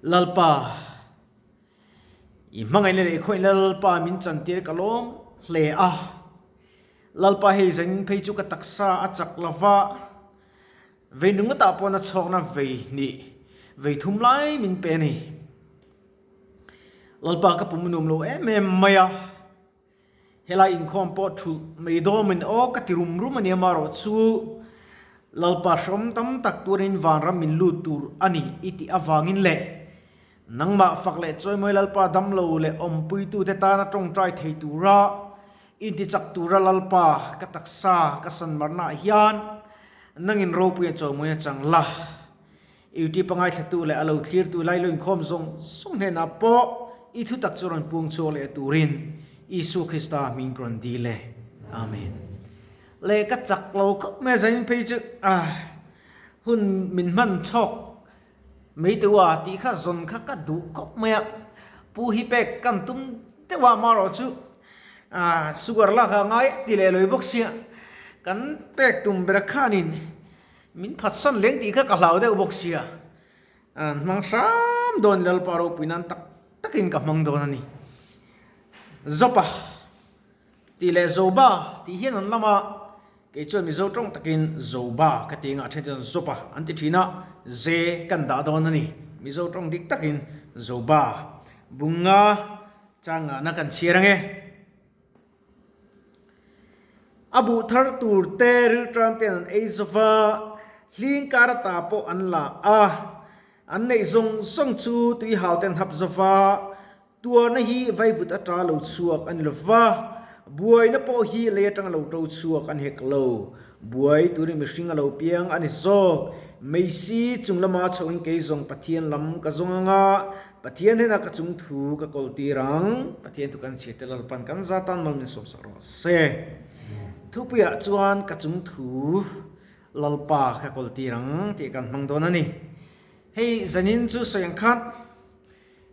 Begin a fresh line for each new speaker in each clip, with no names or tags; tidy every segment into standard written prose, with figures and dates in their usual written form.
Lalpa, i hmangaihna leh i khawihna Lalpa min chantir ka lawm hle a. Lalpa hei zanin phei chu ka taksa a chak lo va, vei nungawtah pawh na chhawkna vei hnih, vei thum lai min pe a ni. Lalpa ka pum nuam lo em em mai a. Helai inkhawm pawh thulh mai dawmin aw ka ti rum rum a nia marawh chu Lalpa hrawm tam tak turin vanram min lut tur a ni i tih avangin leh nangmah fak leh chawimawi Lalpa damlo leh awmpuitute tana tawngtai thei tura intichak tura Lalpa ka taksa ka sanmarnaah hian nangin ropuia chawimawi a chang la. Youtube a ngaithlatu leh a lo thlirtu lai lo inkhawm zawng zawng hnenah pawh i thutak chu rawn puang chhuak leh turin Isua Krista hming ka rawn dil e. Amen. Le ka chak lo khawp mai a zanin phei chu ah hun min hman chhawk mai teuh a tih kha zawn kha ka duh khawp mai a. Pu hi pek kan tum deuh a marawh chu ah sugar lak a ngai a ti leh lawi bawk sia kan pek tum ber khanin Min phatsan leng tih kha ka hlau deuh bawk sia. An hmang hram dawn Lalpa ropui nan tak takin ka hmang dawn a ni. Zopa tih leh Zoba tih hian an lam a, kei chuan Mizo tawng takin Zoba ka ti anga a then chuan Zopa an ti thin a, ze kan dah dawn a ni. Mizo tawng dik takin Zoba bunga changahna kan chhiar ang e. A buh thar tur te rilṭam ten an ei zova, hling kar ata pawh an la a. An neih zawng zawng chu tuihau ten hap zova, tuarna hi vaivut ata lo chhuak a ni lova, buaina pawh hi lei atanga lo to chhuak a ni hek lo. Buai turin mihring a lo piang a ni zawk. Meisi chung lama chhoin kei zawng Pathian lam ka zawng ang a, Pathian hnenah ka chung thu ka kawl tir ang. Pathian thu kan chhiar te Lalpan kan za tan mal min sawmsak rawh se. Thupuiah chuan ka chung thu Lalpa ka kawl tir ang tih kan hmang dawn a ni. Hei zanin chu sawi ang khan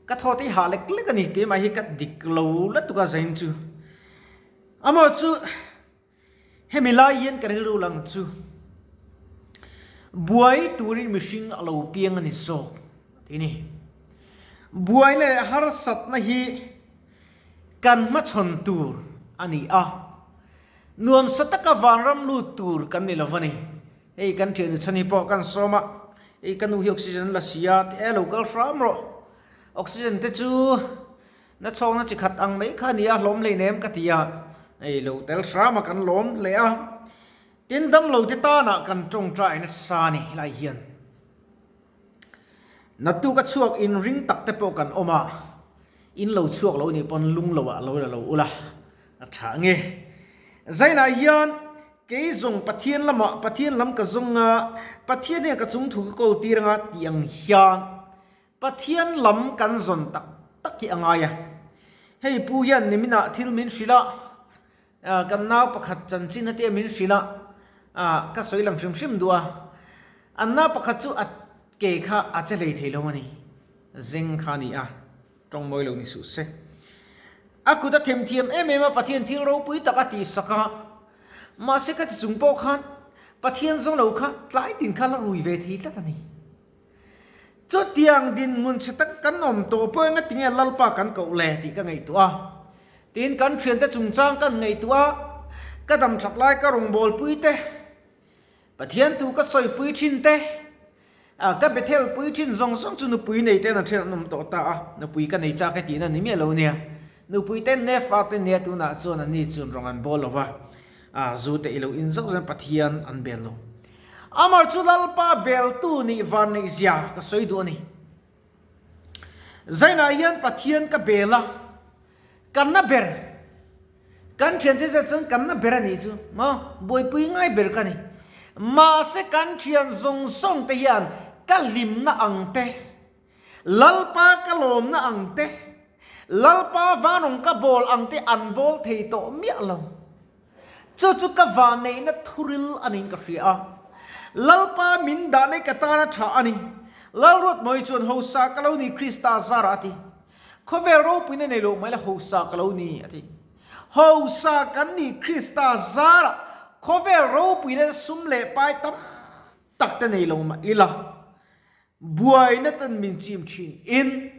ka thaw te hi hah lek lek a ni. Keimah hi ka dik lo lutuk a zanin chu. Amaw chu. Hemi lai hian ka rilru lang chu buai turin mihring a lo piang a ni zawk tih a ni. Buai leh harsatna hi kan hmachhawn tur a ni a, nuamsa taka vanram lut tur kan ni lo a ni. Hei kan thian uchhan hi pawh kan sawm a, hei ka nu hi oxygen an la si a, ti e lo kal hram rawh, oxygen te chu Na chhawkna chi khat ang mai kha a ni a, hlawm hlei nem ka ti a, hei lo tel hram a kan lawm hle a, tin damlo te tanah kan tawngtai nasa a ni helai hian. Naktuk a chhuak in ring tak te pawh kan awm a, in lo chhuak lo nih pawn lung lo ah lo la lo ula a tha nge. Zainah hian kei zawng Pathian lamah Pathian lam ka zawng a, Pathian hian ka chungthu ka kawl tir anga tih ang hian Pathian lam kan zawn tak tak hi a ngai a. Hei pu hian niminah thil min hrilh a, kan nau pakhat chanchin a tia min hrilh a, ka sawi lang hrim hrim duh a. An nau pakhat chu a ke kha a che hlei thei lo a ni. Zeng kha a ni a, tawng mawi lo ni suh se. A kut a themthiam em em a, Pathian thil ropui tak a tihsak a. Mahse ka ti chung pawh khan Pathian zawng lo kha tlai tin kha la rui ve thei tlat a ni. Chutiang dinhmun chhe tak kan awm tawh pawh enga tinge Lalpa kan koh le tih ka ngaihtuah a. Tin, kan thiante chungchang kan ngaihtuah a, ka dam that lai ka rawngbawlpui te, Pathian tu ka sawipui thin te, ka Bethel pui thin zawng zawng chu nupui nei ten an then an awm tawh ta a, nupui ka nei chak e tihna ni miah lo nia. Nupui ten ne fate nia tunah chuan anni chuan rawng an bawl lo va, zu te i lo in zauh zan Pathian an bel lo. Amar chu Lalpa beltu nih van neih zia ka sawi duh a ni. Zainah hian Pathian ka bel a, kan na ber, kan thiante zet chuan kan na ber a nih chu maw, buaipui ngai ber ka ni. Mahse kan thian zawng zawng te hian ka hlimna ang te, Lalpa ka lawmna ang te, Lalpa vanawng ka bawl ang te an bawl thei tawh miah lo. Chu chu ka vanneihna thuril a niin ka hria a. Lalpa min dahna hi ka tana tha a ni. Lalruatmawi chuan Hosa ka lo ni Krista zarah a ti. Khawvel ropuina nei lo mai la Hosa ka lo ni a ti. Hosa kan ni Krista zarah khawvel ropuina sum leh pai tam tak te nei lo mah ila. Buaina ten min chim thin in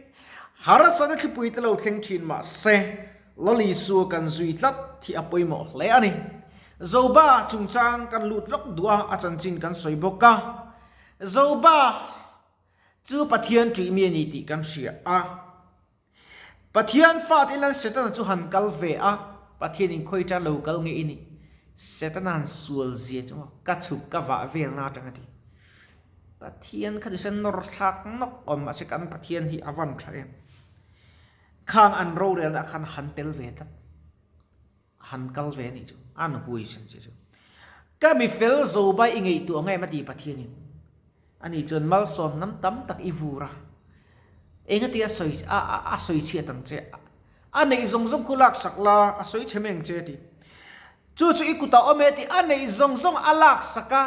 harsatna thlipui te lo thleng thin mah se, Lal Isua kan zui tlat hi a pawimawh hle a ni. Zoba chungchang kan lut lawk duh a, a chanchin kan sawi bawk a. Zoba chu Pathian ṭih mi a ni tih kan hria a. Pathian fate hian Setana chu han kal ve a, Pathian in khawi ṭa lo kal nge i nih? Setana han sual zia chu maw, ka chhuk ka vah vel na aṭang a ti. Pathian kha chu se nawr thlak nawk awm mahse kan Pathian hi a van ṭha em. Khang an rorelna ah khan han tel ve tlat. Han kal ve anih chu, an huaisen che chu. Ka mi fel zo bai i ngaihtuah nge ma ti Pathian in. Ani chuan malsawm nam tam tak i vur a. Engati a sawi a a sawi chhiat ang che. A neih zawng zawng khu lak sak la, a sawi chhe mai ang che ti. Chu chu i kutah awm e ti, a neih zawng zawng a lak sak a.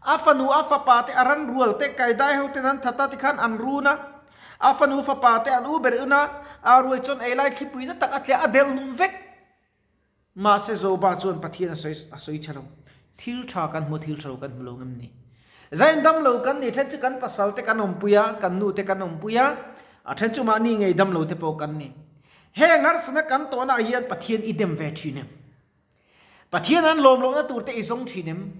A fanu a fapa te a ran rual te kaidai ho ten an that a tikhan an run a. A fanu fapa te an u ber un a, a ruai chuan ei lai thlipui na tak a tliah a delh hlum vek. Mahse Joba chuan Pathian a sawi a sawi chhe lo. Thil tha kan hmu thil tha lo kan hmu lo ngem ni. Zain dam lo kan ni then chu kan pasal te kan awmpui a, kan nu te kan awmpui a, a then chu mahni ngei dam lo te pawh kan ni. Heng harsatna kan tawhna ah hian Pathian i dem ve thin em? Pathian an lawm lohna tur te i zawng thin em?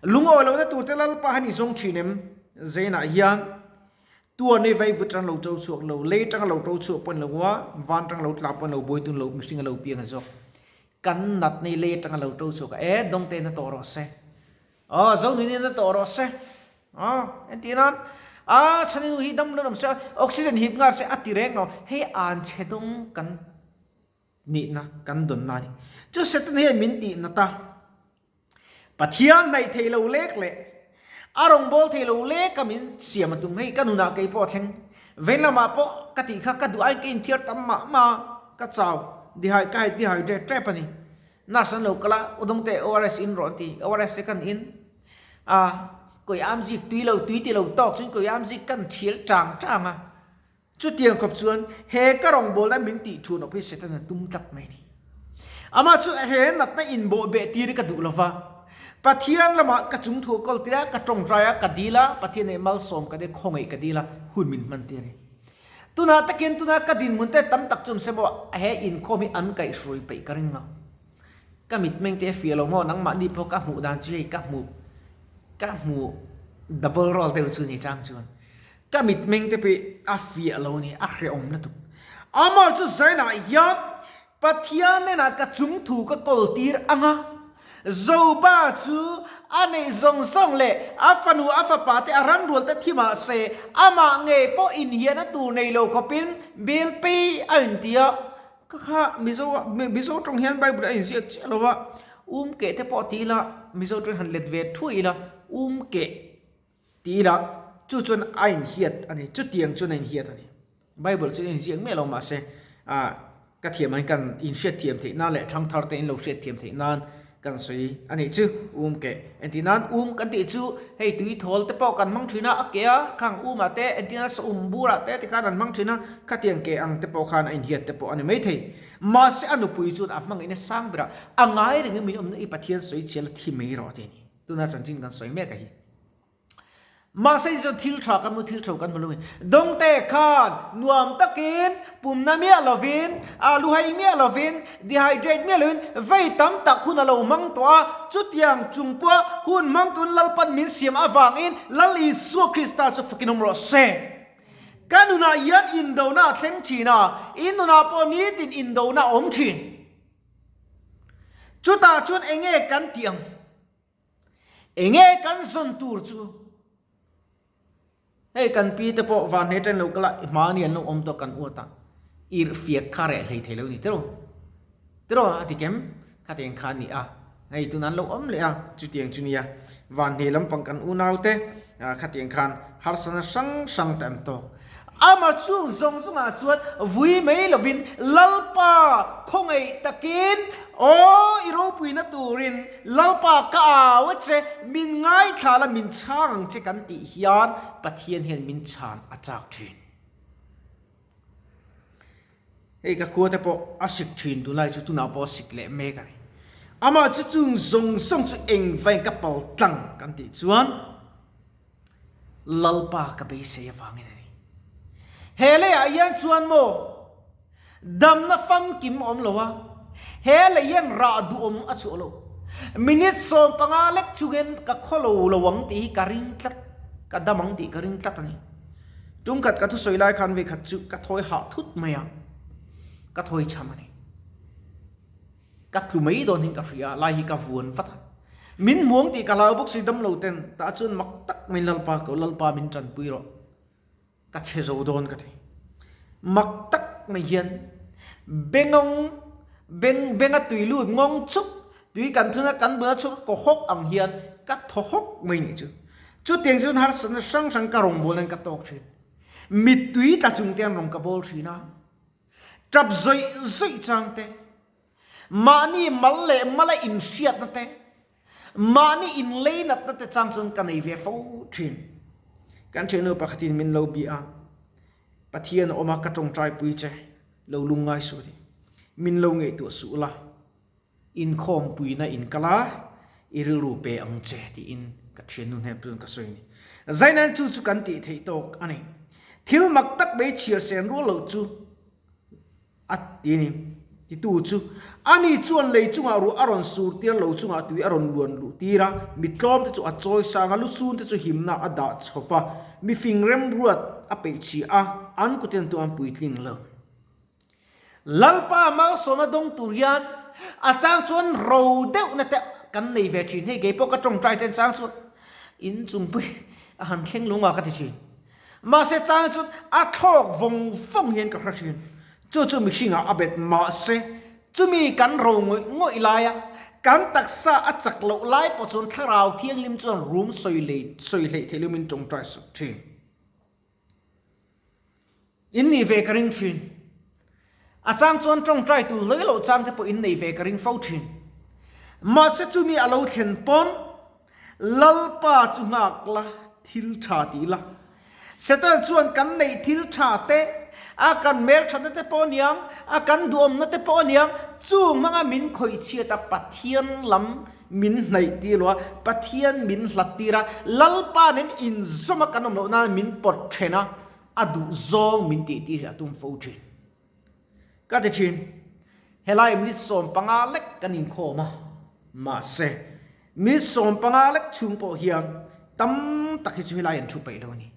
Lungawi lohna tur te Lalpa han i zawng thin em? Zainah hian tuan i vaivut tang lo to chhuak lo, lei tang lo to chhuak pawn lo a, van tang lo tla pawn lo, bawitun lo mihring a lo piang a zawk. Kan nat nei lei atang a lo to chhuak a, e dawngte na tawh rawh se. Aw Zonuni na tawh rawh se. Aw entir nan a chhaninu hi dam lo awm se, oxygen hip nghal se a ti reng lo. Hei an chhe dawng kan nihna kan dawnna a ni. Chu Satan hian min tih nat a, Pathian hnaih thei lo lek leh a rawngbâwl thei lo leka min siam a tum. Hei ka nunah kei pawh a thleng. Veng lamah pawh ka tih kha ka duh aiin ka inthiar tam mah mah a, ka chau dihai ka hai dehydrate tep a ni. Nurse an lo kal a, U Dawngte ORS in rawh an ti, ORS te kan in a, kawi am zik tui lo tui ti lo tawk chuan kawi am zik kan thial chang chang a. Chutiang khawp chuan he ka rawngbawlna min tih thu nawp hi Setana tum tlat mai a ni. Amah chu he natna inbawh beh tir ka duh lova, Pathian lamah ka chung thu a kawl tir a, ka tawngtai a, ka dil a, Pathian nih malsawm ka dil, khawngaih ka dil a, hun min hman tir a ni. Tunah takin tuna ka dinhmun te tam tak chu awm se maw, he inkhawm hi an kaihhruai peih ka ring lo. Ka mitmeng te a fiah lo maw, nangmahni pawh ka hmuh dan chu hei ka hmuh ka hmuh double role deuh chu ni chang chuan. Ka mitmeng te pawh a fiah lo ni, a hrehawm lutuk. Amah chu Zainah hian Pathian hnenah ka chung thu ka kawl tir ang a, Joba chu a neih zawng zawng leh a fanu a fapa te a ranrual te thi mah se, amah ngei pawh inhian a tur nei lo khawpin bel pei a inti a. Ka kha Mizo Mizo tawng hian Bible a inziak chiah lo a, um keh te pawh ti ila Mizo tawng han let ve thuai ila, um keh. Ti ila, chu chuan a inhiat a ni, chutiang chuan a inhiat a ni. Bible chu a inziak miah lo mahse, ah, ka thiam angin kan inhriat thiam theih nan leh thangthar te in lo hriat thiam theih nan kan sawi a nih chu, um keh. Entir nan um kan tih chu hei tui thawl te pawh kan hmang thin a, a keh a, khang um ah te entir nan saum bur ah te tikhan an hmang thin a, khatiang keh ang te pawh khan a inhiat te pawh a ni maithei. Mahse a nupui chuan a hmangin a sang berah a ngai rengin min awmna i Pathian sawi chhial a thi mai rawh a ti a ni. Tuna chanchin kan sawi mek a hi. Mahse in chuan thil tha kan hmu, thil tho kan hmu lo in. Dawngte khan nuam takin pumna miah lovin, a luhai miah lovin, dehydrate miah lovin vei tam tak hun a lo hmang tawh a. Chutiang chung pawha hun hmang tun Lalpan min siam avangin Lal Isua Krista chu fakin awm rawh se. Ka nunah hian indona a thleng thin a, in nunah pawh nitin indona a awm thin. Chutah chuan enge kan tih ang? Enge kan zawn tur chu? Hei kan pi te pawh van he ṭan lo kal a, hmani an lo awm tawh kan uat a, irh fiak kha reh hlei thei lo ni tiraw? Tiraw a ti kem? Khatiang kha a ni a, hei tunah an lo awm leh a, chutiang chu nia van he lampang kan unau te khatiang khan harsatna hrang hrang te an tawk. Ama chung zawng zawngah chuan vui mai lovin Lalpa khawngaih takin, Aw i ropuina turin Lalpa ka au a che, min ngaithla la min chhang ang che kan tih hian Pathian hian min chhan a chak thin. Hei ka khua te pawh a sik thin tunlai chu tunah pawh a sik leh mek a ni. Amah chu chung zawng zawng chu engvain ka pal tlang kan tih chuan. Lalpa ka beisei avangin a ni. He leiah hian chuan maw damna famkim a awm lo a, he lei hian rah duhawm a chhuah lo. Minute 15 lek chungin ka khaw lo lo ang tih hi ka ring tlat, ka dam ang tih ka ring tlat a ni. Tungkhat ka thusawi lai khan vekhat chu ka thawi hah thut mai a, ka thawi cham a ni. Ka tlu mai dawn hian ka hria a, lai hi ka vuan vat a. Min muang tih ka hlau bawk si dam lo ten, tah chuan mak tak mai Lalpa ko, Lalpa min tanpui rawh, ka chhe zo dawn ka ti. Mak tak mai hian bengawng, beng, benga tui lut ngawng chuk, tui kan thun a kan bula chhuk a kaw hawk ang hian ka thaw hawk mai nih chu. Chutiang chuan harsatna hrang hrang ka rawngbâwl hian ka tawk thin. Mittui tla chung te an rawn ka bawl thin a. Tap zawih zawih chang te, mahni mal leh mala inhriatna te, mahni inleinatna te chang chuan ka nei ve fo thin. Kan thiannu pakhatin min lo bia a, Pathian a awm a, ka tawngtaipui che, lo lungngai suh tih. Min lo ngaihtuah suh la, inkhawmpuina in kal a, i rilru pe ang che tiin ka thiannu hnen chuan ka sawi a ni. Zainan chu chu kan tih theih tawk a ni. Thil mak tak mai chhiar sen rual loh chu a ti a ni. Titu chu ani chuan lei chungah ruah a rawn sur tir lo chungah tui a rawn luan luh tir a, mi tlawm te chu a chawi sang a, lusun te chu himna a dah chho va, mi fing remruat a peih chhia a, an kutin tu an puitling lo. Lalpa malsawmna dawng tur hian a chang chuan ro deuhna te kan nei ve thin. Hei kei pawh ka tawngtai ten chang chuan in chungpui a han thleng lung a ka ti thin. Mahse chang chuan a thlawk vawng vawng hian ka hre thin. Chu chu mihringah a bet mahse chumi kan ro ngawih ngawih laia kan taksa a chak loh lai pawh chuan thlarau thianghlim chuan rum sawi lei sawi hleih theih lumin tawngtai sak thin. In nih ve ka ring thin. A chang chuan tawngtai tur hlei loh chang te pawh in nei ve ka ring fo thin. Mahse chumi a lo thlen pawn Lalpa chu nghak la, thil tha ti la. Satan chuan kan neih thil tha te, a kan hmelthatna te pawh aniang, a kan duhawmna te pawh aniang, chung hmanga min khawih chhiat a Pathian lam min hnaih tir lo a, Pathian min hlat tir a, Lalpa nen inzawm a kan awm loh nan min pawt then a, a duh zawng min tih tir hi a tum fo thin. Ka ti thin, helai minute 15 lek kan inkhawm a, mahse minute 15 lek chhung pawh hian tam tak hi chu helai an thu peih lo a ni.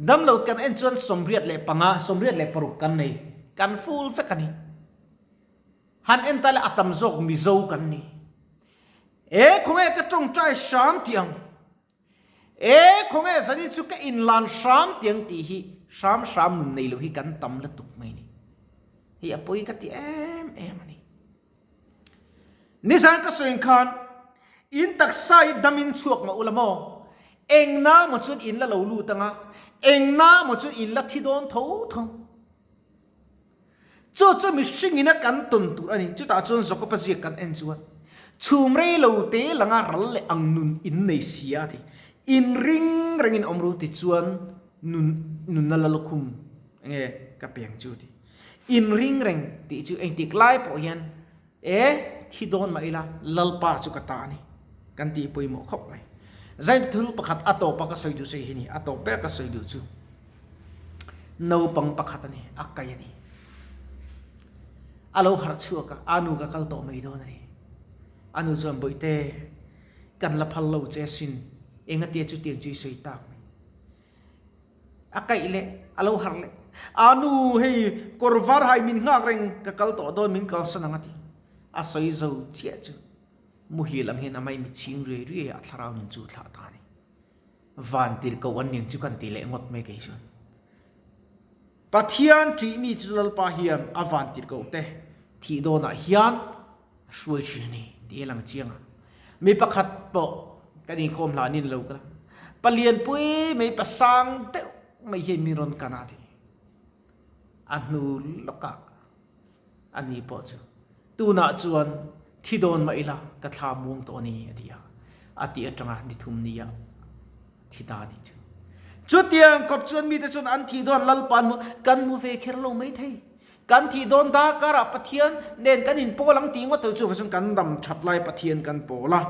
Damlo kan en chuan 85, 86 kan nei, kan full vek a ni. Han en ta le a tam zawk Mizo kan ni. E khawnge ka tawngtai hram tih ang. E khawnge zanin chu ka inlan hram tiang tih hi hram hram nun nei lo hi kan tam lutuk mai ni. Hei a pawi ka ti em em a ni. Nizan ka sawi khan in taksa hi damin chhuak mah ula maw? Eng na maw chuan in la lo lut anga, eng na maw chuan in la thi dawn tho tho. Chu chu mihring ina kan tawn tur a ni. Chutah chuan Jakob-a ziak kan en chuan, Chhum rei lo te langa ral leh ang nun in nei si a ti. In ring rengin awm ru ti chuan nun nunna la lukhum enge ka peng chu ti. In ring reng tih chu engtik lai pawh hian e thi dawn mah ila Lalpa chu ka ta a ni kan tih pawimawh khawp mai. Zaithul pakhat a tawpa ka sawi duh chu hei hi ni, a tawp ber ka sawi duh chu. Naupang pakhat a ni, a kai a ni. A lo harh chhuak a, a nu ka kal tawh mai dawn a ni. A nu chuan, Bawihte, kan la phal lo che sin, engatia chutiang chu i sawi tak mai. A kaih leh, a lo harh leh, A nu, hei kawr var hai min nghak reng, ka kal tawh dawn, min kalsan ang a ti. A sawi zo chiah chu muhil ang hian a mai mitchhing riai riai a, a thlarau nun chu thlah ta a ni. Van tirhkoh an ning chu kan ti leh ngawt mai kei chuan. Pathian ṭihmi chu Lalpa hian a van tirhkoh te thih dawnah hian a hruai ṭhin a ni tih a lang chiang a. Mi pakhat pawh kan inkhawm hlanin lo kal a, palianpui mai pasang deuh mai hian min rawn kan a ti. A hnu lawkah a ni pawh chu tunah chuan thi dawn mah ila ka thla muang tawh a ni a ti a, a tih atanga ni thum nia thi ta a nih chu. Chutiang kawp chuan mite chuan an thih dawn Lalpa an hmu, kan hmu ve kher lo mai thei. Kan thih dawn darkarah Pathian nen kan inpawl ang tih ngawt lo chu chuan kan dam that lai Pathian kan pawl a.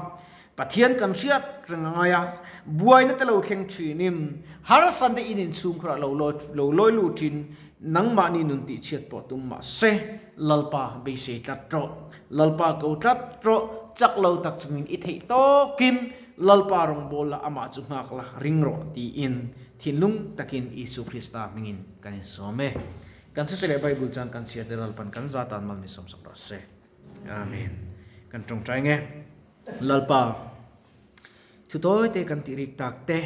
Pathian kan hriat reng a ngai a, buaina te lo thleng thinin, harsatna in inchhungkhurah lo lo lawi lut thin, nangmahni nun tihchhiat pawh tum mah se, Lalpa beisei tlat rawh. Lalpa ko tlat rawh, chak lo tak chungin i theih tawkin Lalpa rawngbâwl la, amah chu nghak la, ring rawh tiin thinlung takin Isu Krista hmingin kan insawm e. Kan thusawi leh Bible chuan kan chhiar te Lalpan kan za tan mal min sawmsak rawh se. Amen. Kan tawngtai nge. Lalpa, thu tawi te kan tih rik tak te,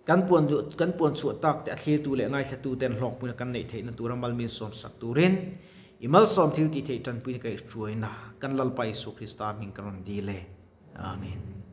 kan puan kan puan chhuah tak te a thlirtu leh ngaithlatu ten hlawkpuina kan neih theihna tura mal min sawmsak turin i malsawm thil tih theih tanpuina ka ihruaina kan Lalpa Isu Krista hming ka rawn dil e. Amen.